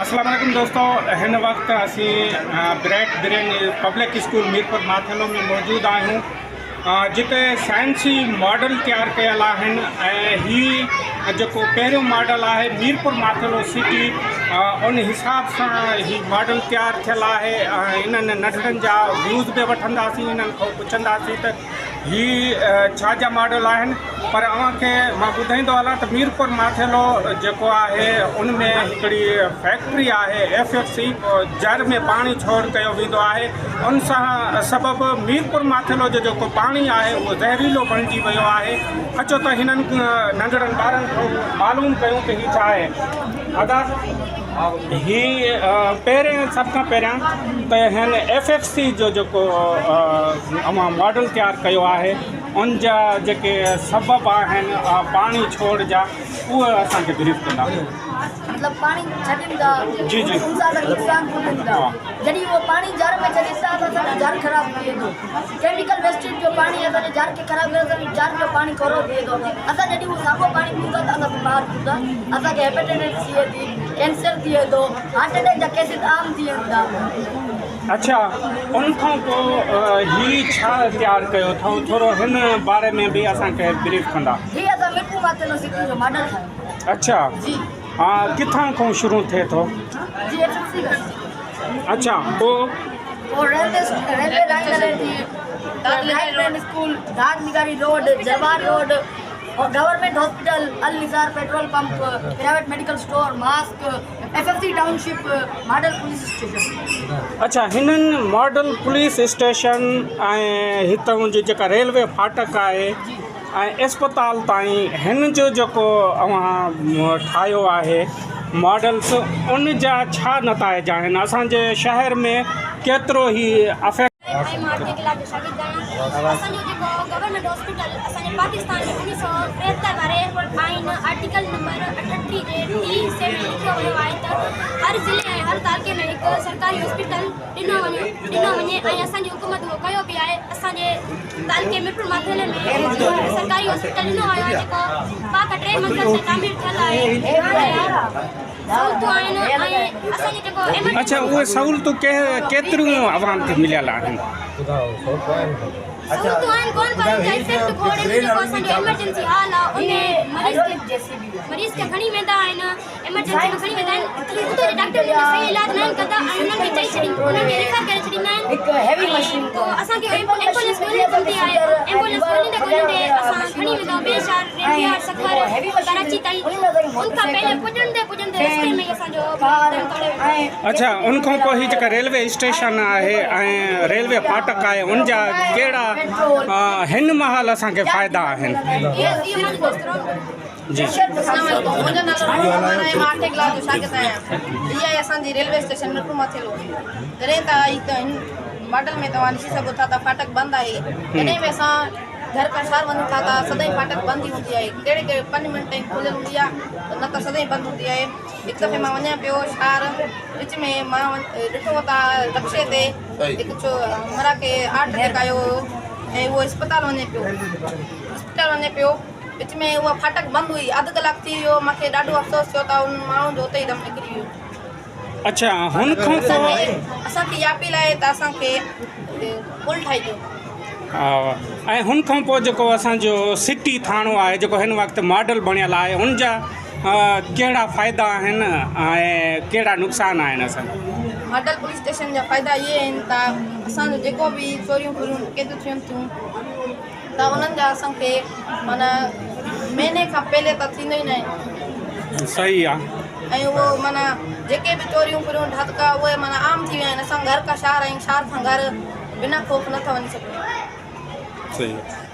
اسلام عليڪم دوستو هن وقت اسين bright brain public school Mirpur Mathelo ۾ موجود آهيون جتي سائنسي ماڊل تيار ڪيل آهن ۽ هي جيڪو پهريون ماڊل آهي ميرپور ماٿيلو سٽي ان حساب سان هي ماڊل تيار ٿيل آهي ۽ انهن ننڍڙن جا ويوز به وٺنداسين انهن کان پڇنداسين ته هي ڇا جا ماڊل آهن پر اوهان کي مان ٻڌائيندو هلان ته ميرپور ماٿيلو جيڪو آهي ان ۾ هڪڙي فيڪٽري آهي ايف ايف سي جر ۾ پاڻي ڇوڙ ڪيو ويندو آهي ان سان سبب ميرپور ماٿيلو جو جيڪو پاڻي آهي اهو زهريلو بڻجي ويو آهي اچو ته هنن ننڍڙن ٻارن کان معلوم ڪيون ته هي ڇا آهي ادا هي پهرين سڀ کان پهريان ته هن ايف ايف سي جو جيڪو اوهان ماڊل تيار ڪيو آهي ان جا جيڪي سبب آهن پاڻي ڇوڙ جا اهي اسان کي بريف ڪندا. مطلب پاڻي ڇڏين ٿا جي جي ان سان اسان نقصان پڄن ٿا جڏهن اهو پاڻي جر ۾ ڇڏين ٿا ته اسان جو جر خراب ٿي ويندو ڪيميڪل ويسٽيج جو پاڻي اسان جي جر کي خراب ڪري اسان جو جر جو پاڻي کورو ٿي ويندو اسان جڏهن اهو ساڳو پاڻي پيون ٿا ته اسان بيمار ٿيون ٿا اسان کي هيپيٽائٽس ٿئي ٿي ڪينسر ٿئي ٿو هارٽ اٽيڪ جا ڪيسز عام ٿي وڃن ٿا. اڇا ان کان پوء هي ڇا تيار ڪيو اٿئو ٿورو هن باري ۾ به اسان کي بريف ڪندا. هي اسان ميرپور ماٿيلو سٽي جو ماڊل ٺاهيو. اڇا جي ها ڪٿان کان شروع ٿئي ٿو. جي ايف ايف سي کان. اڇا پوء. پوء ريلوي ريلوي لائين هلي ٿي برائٽ برين اسڪول داغ نگاري road Jarwar road government hospital Al Nisar petrol pump private medical store mosque F F C township model police station. اڇا هنن ماڊل پوليس اسٽيشن ۽ هتان جي جيڪا ريلوي ڦاٽڪ آهي ۽ اسپتال تائين هن جو جيڪو اوهان ٺاهيو آهي ماڊلس ان جا ڇا نتائج آهن اسان جي شهر ۾ ڪيترو هي افيڪٽ ۽ مان اٺين ڪلاس جو شاگرد آهيان. اسان جو جيڪو گورنمينٽ هاسپيٽل اسان جي پاڪستان ۾ 1973 واري آئين آرٽيڪل نمبر 38 جي ٽي سي ۾ لکيو ويو آهي ته هر ضلعي ۽ هر تعلقي ۾ هڪ سرڪاري هاسپيٽل ڏنو وڃي ڏنو وڃي ۽ اسان جي حڪومت اهو ڪيو به آهي اسان جي تعلقي ميرپور ماٿيلي ۾ سرڪاري هاسپيٽل ڏنو ويو آهي جيڪو ٻه کان ٽي منزل تي تعمير ٿيل آهي ۽ سهولتون آهن ۽ اسان جي جيڪو ايمرجنسي اڇا اهي سهولتون ڪيتريون عوام کي مليل آهن؟ سهولتون آهن ڪون پر ان جا افيڪٽ کوڙ آهن جيڪو اسان جو ايمرجنسي حال آهي ان مريض کي مريض کي کڻي ويندا آهن ايمرجنسي ۾ کڻي ويندا آهن اتي جا ڊاڪٽر ان جو صحيح علاج ناهن ڪندا ۽ انهن کي چئي ڇڏين انهن کي ريفر ڪري ڇڏيندا آهن ۽ پوء اسان کي ايمبولينس ڳولڻي پوندي آهي ايمبولينس ڳوليندي ڳوليندي اسان کڻي ويندا آهيون ٻئي شهر ريڊيار سکر ڪراچي تائين ان کان پهرين پڄندي پڄندي رستي ۾ ئي اسان جو دم ٽوڙي ويندو آهي. اڇا ان کان پوء هي جيڪا ريلوي اسٽيشن آهي ۽ ريلوي ڦاٽڪ آهي ان جا ڪهڙا هن مهل اسان کي فائدا آهن؟ جي. اسلام عليڪم منهنجو نالو رحيم امان آهي مان اٺين ڪلاس جو شاگرد آهيان هي آهي اسان جي ريلوي اسٽيشن ميرپور ماٿيلو جڏهن ته آئي ته هن ماڊل ۾ توهان ڏسي سگهو ٿا ته ڦاٽڪ بند آهي جڏهن به اسان گهر کان شهر وڃون ٿا ته سدائين ڦاٽڪ بند ئي هوندي آهي ڪهڙي ڪهڙي پنج منٽ تائين کليل هوندي آهي نه ته سدائين بند هوندي آهي هڪ دفعي مان وڃان پيو شهر وچ ۾ مان ڏٺو ته رڪشي تي هڪ ڇو همراهه کي هارٽ اٽيڪ آيو هو ۽ اهو اسپتال وڃي پيو اسپتال وڃي پيو وچ ۾ اها ڦاٽڪ بند هئي اڌ ڪلاڪ ٿي ويو مون کي ڏاڍو افسوس ٿيو ته ان ماڻهو جو اتي ئي دم نڪري ويو. اڇا هن کان پوء. اسان کي اها اپيل آهي ته اسان کي پل ٺاهي ڏيو. ۽ هن کان پوء جيڪو اسان جو سٽي ٿاڻو آهي جيڪو هن وقت ماڊل بڻيل آهي ان جا ڪهڙا فائدا آهن ۽ ڪهڙا نقصان آهن اسان کي. ماڊل پوليس اسٽيشن جا فائدا اهي آهن ته اسان جو جيڪو به چوريون ڦريون ڊڪيتيون ٿين ٿيون ته انهن جا اسان کي معنيٰ مهيني کان پهلي ته ٿيندو ئي ناهي. صحيح آ. ۽ اهو معنيٰ جيڪي به چوريون ڦريون ڌڌڪا اهي معنيٰ عام ٿي ويا آهن اسان گهر کان شهر ۽ شهر کان گهر بنا خوف نٿا وڃي سگهون. صحيح.